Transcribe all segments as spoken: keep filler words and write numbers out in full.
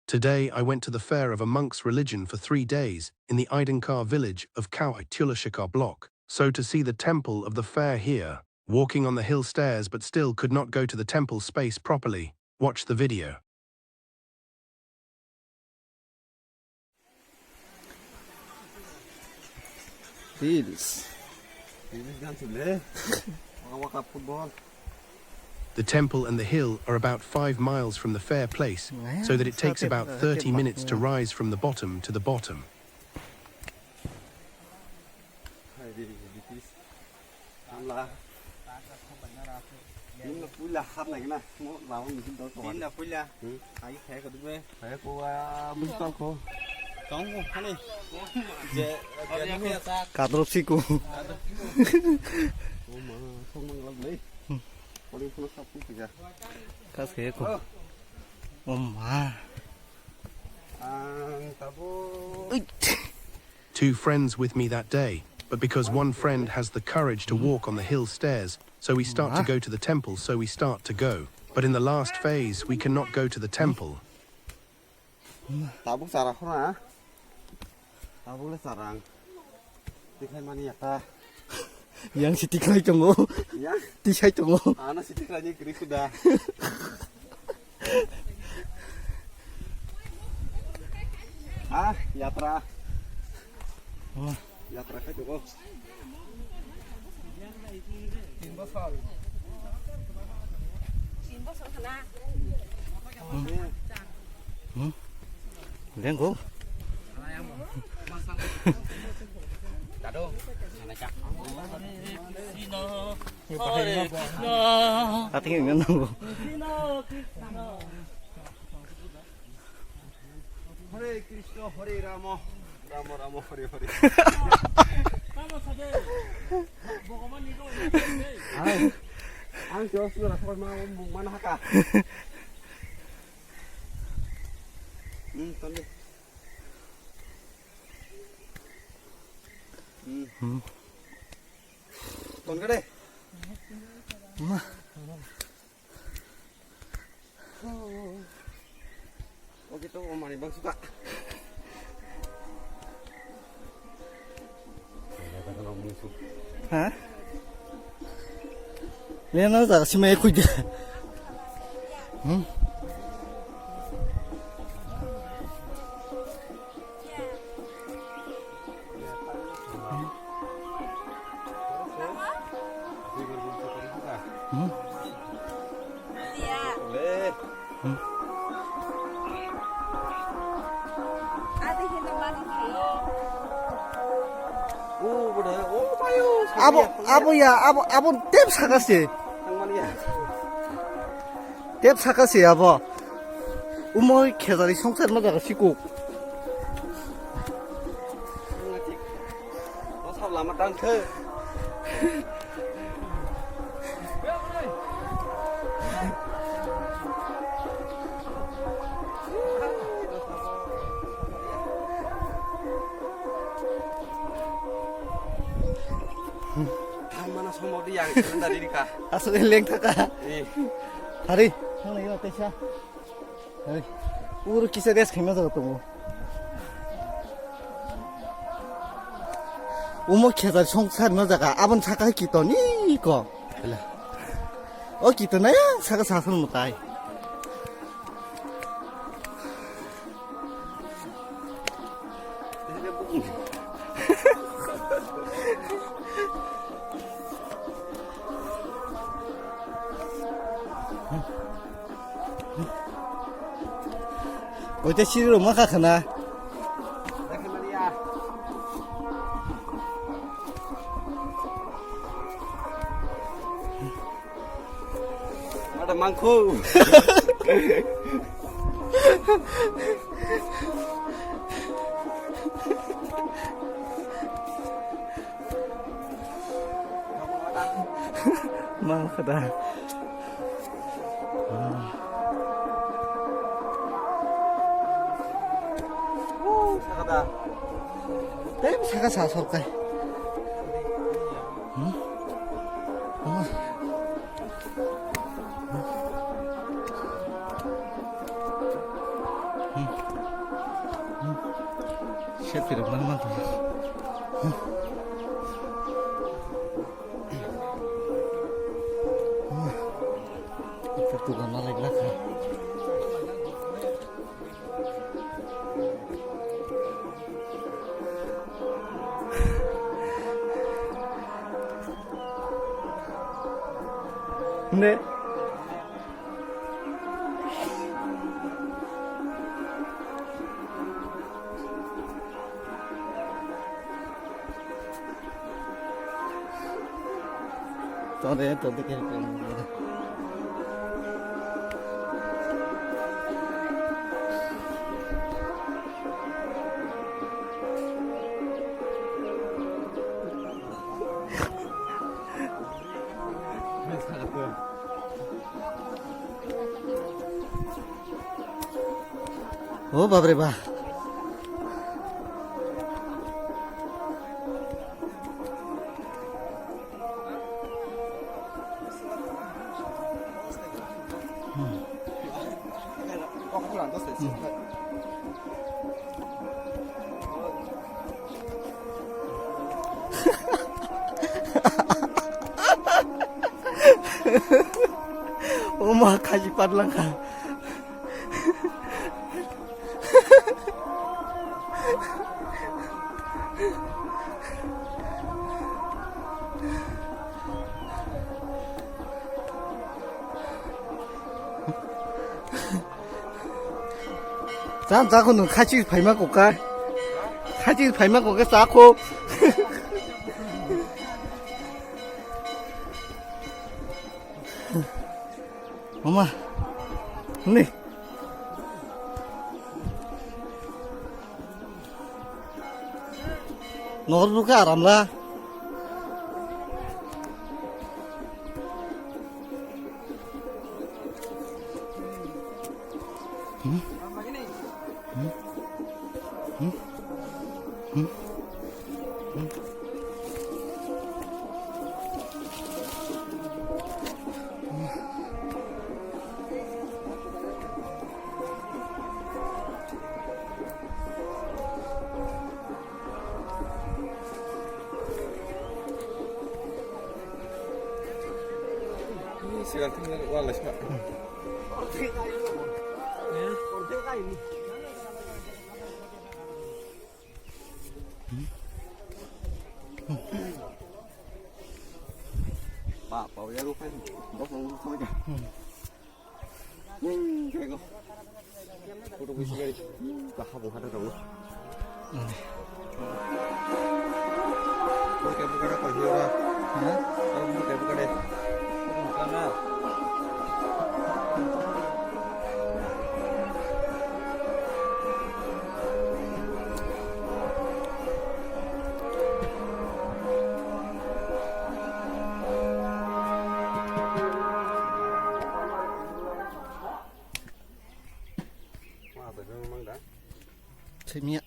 Today I went to the fair of a monk's religion for three days in the Idankar village of Kauai Tulashikar block. So to see the temple of the fair here, walking on the hill stairs but still could not go to the temple space properly. Watch the video. Reels. Reels gan sile. Waka waka football. The temple and the hill are about five miles from the fair place, so that it takes about thirty minutes to rise from the bottom to the bottom. Bini puila hapnai gana, mo lama musim dor to. Bini puila. Hmm. Ai khe ko dugbe. Khe ko, ah, bus tol ko. Tong ko hani. Je, je ni sa. Kadrop si ko. Kadrop si ko. O ma, thong mang lag le. Pori phuno sap ko kisa. Kas khe ko. Oh. O ma. Ang tabo. Ui. Two friends with me that day, but because one friend has the courage to walk on the hill stairs, so we start to go to the temple, so we start to go. But in the last phase, we cannot go to the temple. Tabuk chara khora. Tabuk le chara ang. Tikhai mani yata. Yang si tikhai tongo. Yang? Tikhai tongo. Ano si tikhai ni kri kuda. Ah, yatra. Yatra khai tongo. Hmm. Lengko. Hare Krishna. Ati ngan nango. Hare Krishna, Hare Rama, Rama Rama, Hare Hare. Ang, ang sila sila rakhor ma mung mana haka. Hmm, tadi. Hmm. Hmm. Ton ka de? Ma. Oke to, o mani bang suka. Ha? Lena za sima ekui de. Hmm? Hmm? Hmm? Abo, abo ya, abo, abo tep saka se. Tep saka se abo. Umoi khejari songsar ma jaga sikuk. Lama tang khe. Thang mana somo di yang dari ka. Asal leng thaka. Eh. Hari, thang lagi teisa. Hey, uro kisa rest khaima jaga tongo. Omo khejari songsar no jaga, abon saka hai kiton ni ko. Hela. O kiton na ya, saka sasan mutai. Oite siri roma kha khana. Ada mangkuk. Mang khada. Tei saka sa sorkai. Hmm? Oh. Hmm. Sep tirok nang man tong. Ito tugan na lagla kha. Ne. Tode, tode ke. O babre ba. Oma khaji padlangkha. Cha, cha kho nwng khachi phaima kok kha. Khachi phaima kok khe cha kho. Mama. Ni. Nor buka aram la. Sigal thang wala sma. Ba, ba, ya, lu, kan. Bos, lu, lu, lu, lu. Photo bisi gari. Ba, ha, bo, ha, da, da, lu. Bo, ke, bo, ka, da, pa, hiyo, ba. Ha? Bo, ke, bo, ka, de. Bo, ka, na. Thwimya.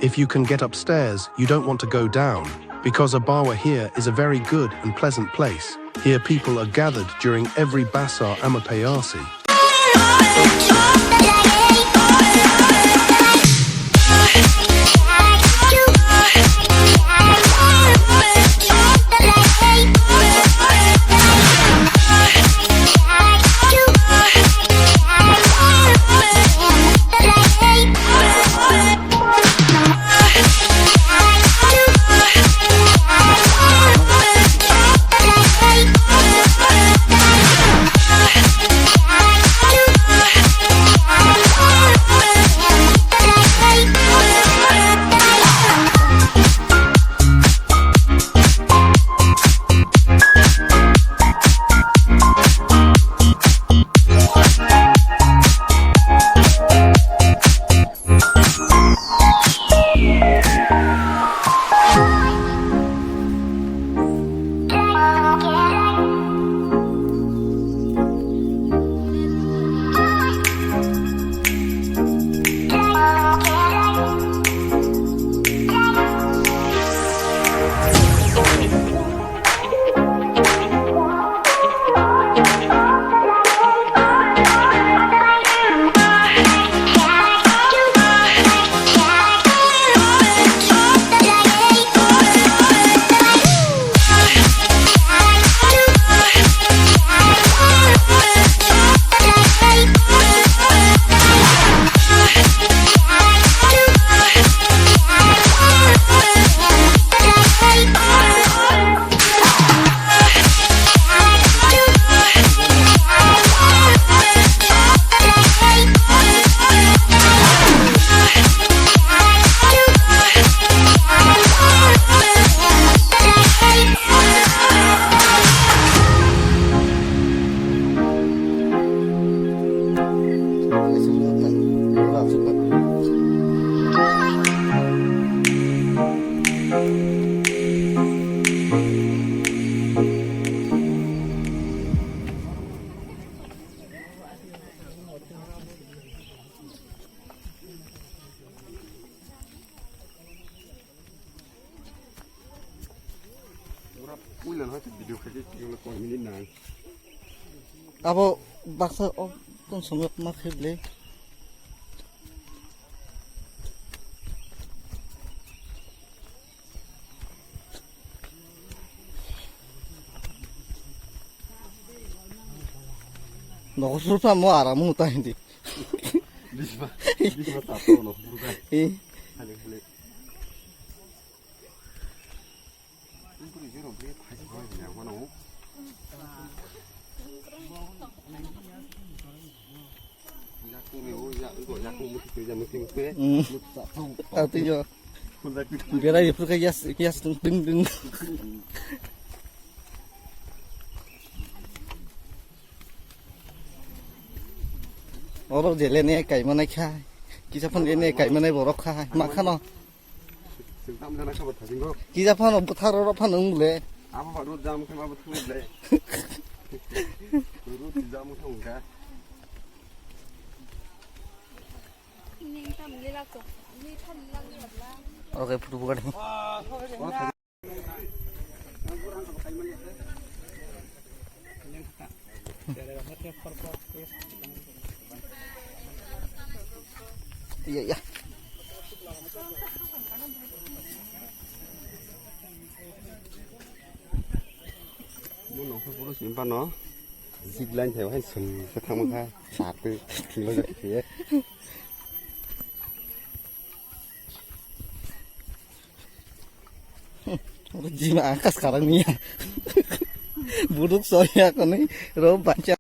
If you can get upstairs, you don't want to go down, because Abawa here is a very good and pleasant place. Here people are gathered during every Basar Amapayasi. Puila no video khaikhe kiyolo koi minute nang. Abo baksa o kon somyak ma khe ble. Nogo suru tamo aram mo ta hindi. Bisma, bisma tapo no suru ka. Eh. Hale, hale. Berai phuru khe yas, yas ding ding. Oro jele ne kai manai kha. Kisa phone ne kai manai borok kha. Ma khano. Singtam jana khabar thajingo. Kisa phano buthar oro phano wng le. Abo ba road jam khe abo thung le. Road jam thung kha. Oke, photo buka deh. Iya, iya. Mo nokha puro simpa no. Zig line thai hai sung se thang kha. Sar te thilo jak ye. Jima angkas karang niya. Buduk soya kani ro bacha.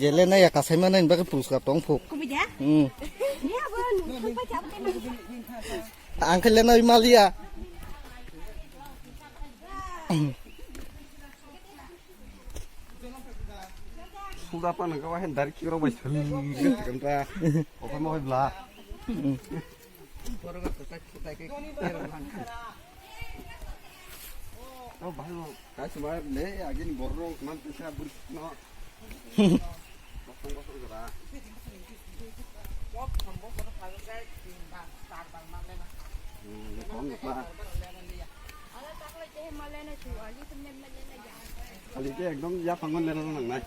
Jele na ya kasai mana ni bagwi puruskar tong phuk. Hmm. Ang khe le na maliya. Suda pa nang kau hen dari kiro bai sel kan ta. Opa mo bla. Oh, bahai, kai sumar le, agin borok man pisa bur no. Bosong bosong jora. Hmm, kom jora. Kali ke ekdom ya pangon lena nang nai.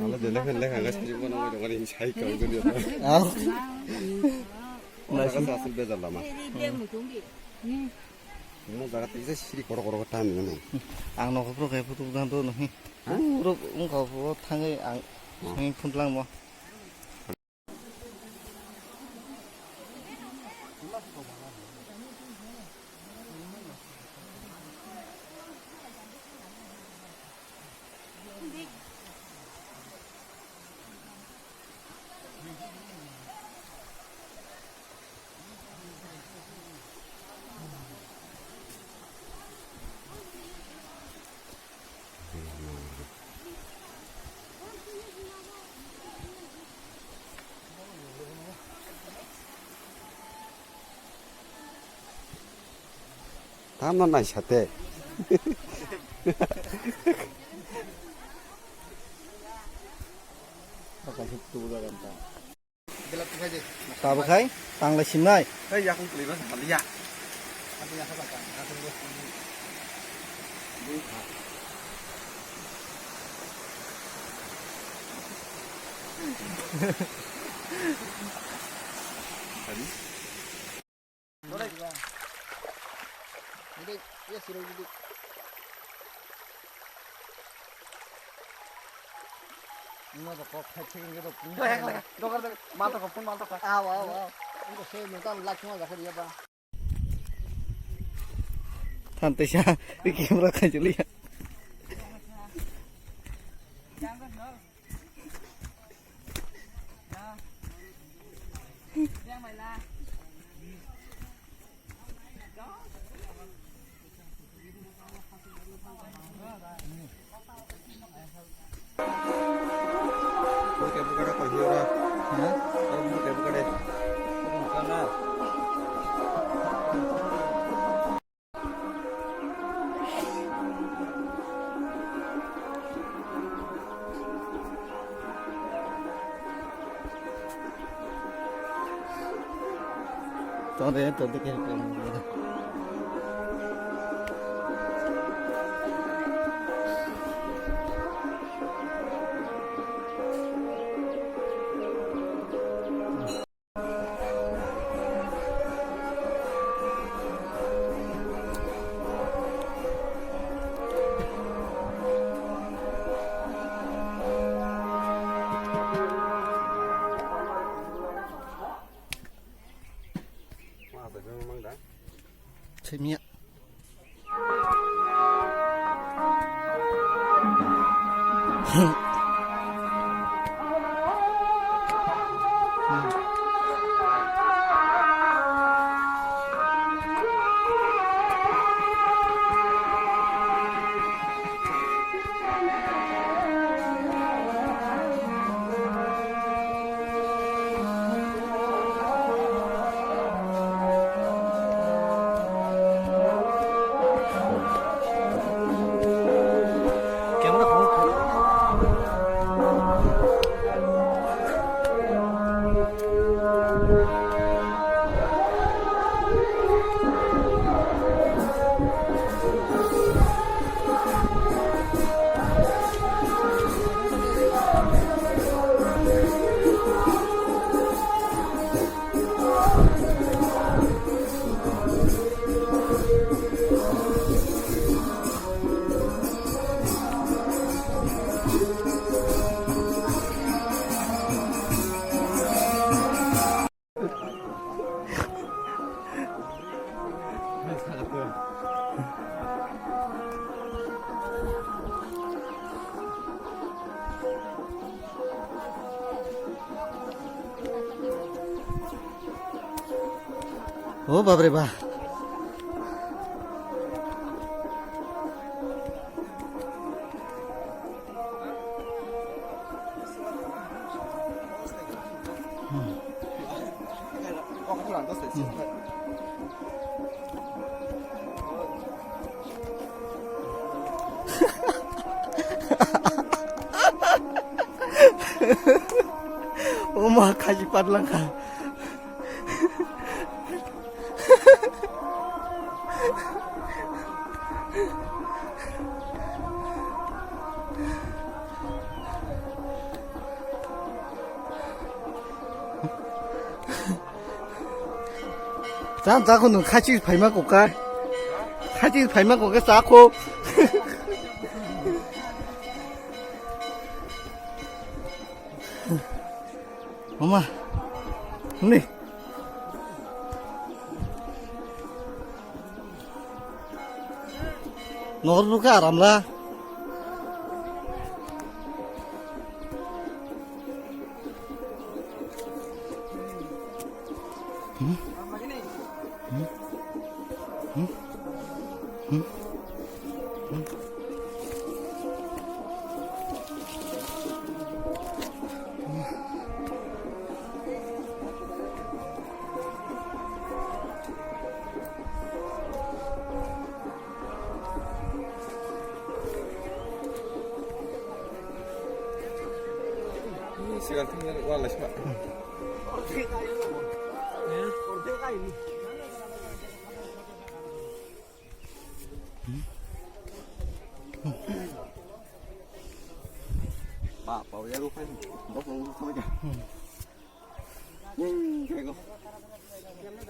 Ala de lekha lekha gas trip bono mo dongani sai kang gani. Au. Ala gas asul bezar lama. Mo jaga tei siri koro koro tan ni. Ang nokho pro khe phutuk dan to nahi. Puro wngkha puro thangai ang. Thangwi phuntlangmo. Tamo naisate. Tabuk hai, tanglai simnai. Hei, yakung kelima sama dia. Tadi? Thantaisa, camera khaijiliya. Tong de, tong de, khe. Simiya. O babre ba. Oma khaji padlang kha. Chang chang kho nwng khachi phaima kokha. Khachi phaima kokha chakho. Mama. Ni. Nor buka aram la. Sigal thang wala sma. Ba, pau ya rupai. Bok nang rupai ya. Hmm, kayak kok.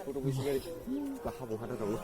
Foto bisi kali. Bah, bukan ada dong.